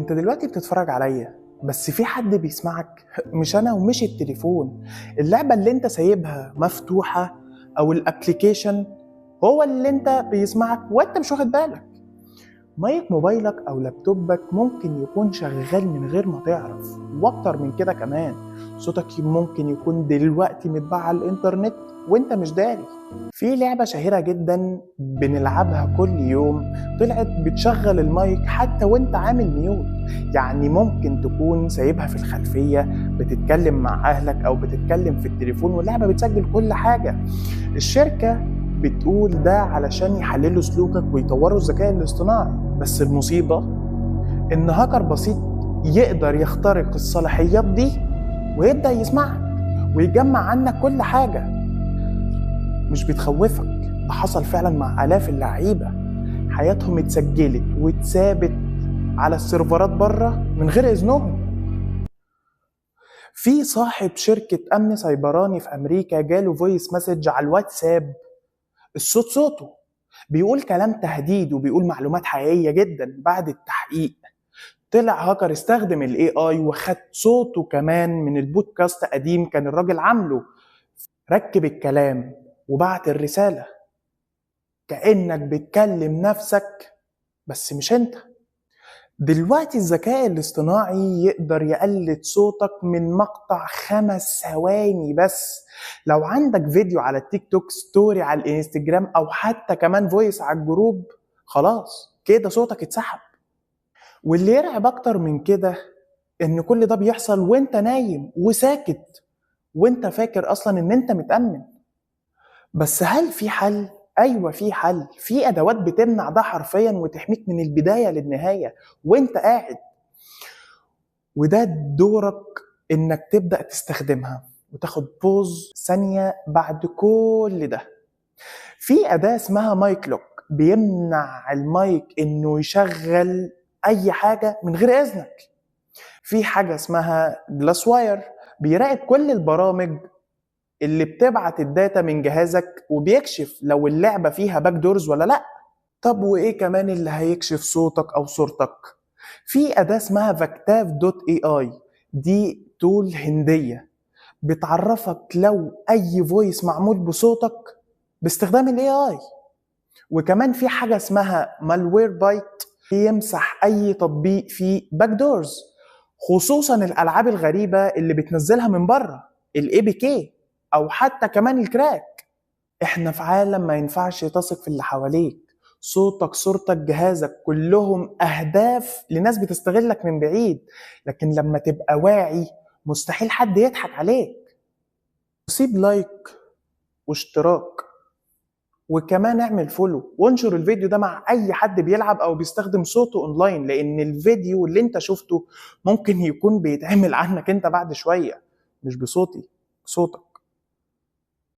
انت دلوقتي بتتفرج عليا، بس في حد بيسمعك، مش انا ومش التليفون. اللعبة اللي انت سايبها مفتوحة او ال application هو اللي انت بيسمعك وانت مش واخد بالك. مايك موبايلك او لابتوبك ممكن يكون شغال من غير ما تعرف، واكتر من كده كمان صوتك ممكن يكون دلوقتي متباع على الانترنت وانت مش داري. في لعبة شهيرة جدا بنلعبها كل يوم طلعت بتشغل المايك حتى وانت عامل mute، يعني ممكن تكون سايبها في الخلفية بتتكلم مع اهلك او بتتكلم في التليفون واللعبة بتسجل كل حاجة. الشركة بتقول ده علشان يحللوا سلوكك ويطوروا الذكاء الاصطناعي، بس المصيبة إن هاكر بسيط يقدر يخترق الصلاحيات دي ويبدأ يسمعك ويجمع عنك كل حاجة. مش بتخوفك، ده حصل فعلا مع آلاف اللعيبة، حياتهم اتسجلت واتثابت على السيرفرات بره من غير إذنهم. في صاحب شركة أمن سيبراني في أمريكا جاله voice message على الواتساب، الصوت صوته بيقول كلام تهديد وبيقول معلومات حقيقية جدا. بعد التحقيق طلع هاكر استخدم ال AI وخد صوته كمان من البودكاست قديم كان الراجل عامله، ركب الكلام وبعت الرسالة كأنك بتكلم نفسك بس مش انت. دلوقتي الذكاء الاصطناعي يقدر يقلد صوتك من مقطع 5 ثواني بس. لو عندك فيديو على التيك توك، story على الانستجرام، او حتى كمان voice على ال group، خلاص كده صوتك اتسحب. واللي يرعب اكتر من كده ان كل ده بيحصل وانت نايم وساكت وانت فاكر اصلا ان انت متأمن. بس هل في حل؟ ايوه في حل، في ادوات بتمنع ده حرفيا وتحميك من البداية للنهاية وانت قاعد، وده دورك انك تبدا تستخدمها وتاخد pause ثانية بعد كل ده. في اداه اسمها Mic Lock، بيمنع المايك انه يشغل اي حاجة من غير اذنك. في حاجة اسمها GlassWire، بيراقب كل البرامج اللي بتبعت ال data من جهازك وبيكشف لو اللعبة فيها backdoors ولا لا. طب وايه كمان اللي هيكشف صوتك او صورتك؟ في أداة اسمها Vectav dot AI، دي tool هندية بتعرفك لو اي voice معمول بصوتك باستخدام ال AI. وكمان في حاجة اسمها Malwarebytes، بيمسح اي تطبيق فيه backdoors، خصوصا الالعاب الغريبة اللي بتنزلها من بره، ال APK او حتى كمان ال crack. احنا في عالم ما ينفعش تثق في اللي حواليك، صوتك صورتك جهازك كلهم اهداف لناس بتستغلك من بعيد، لكن لما تبقى واعي مستحيل حد يضحك عليك. سيب like واشتراك، وكمان اعمل follow وانشر الفيديو ده مع اي حد بيلعب او بيستخدم صوته اونلاين، لان الفيديو اللي انت شفته ممكن يكون بيتعمل عنك انت بعد شوية، مش بصوتي، صوتك.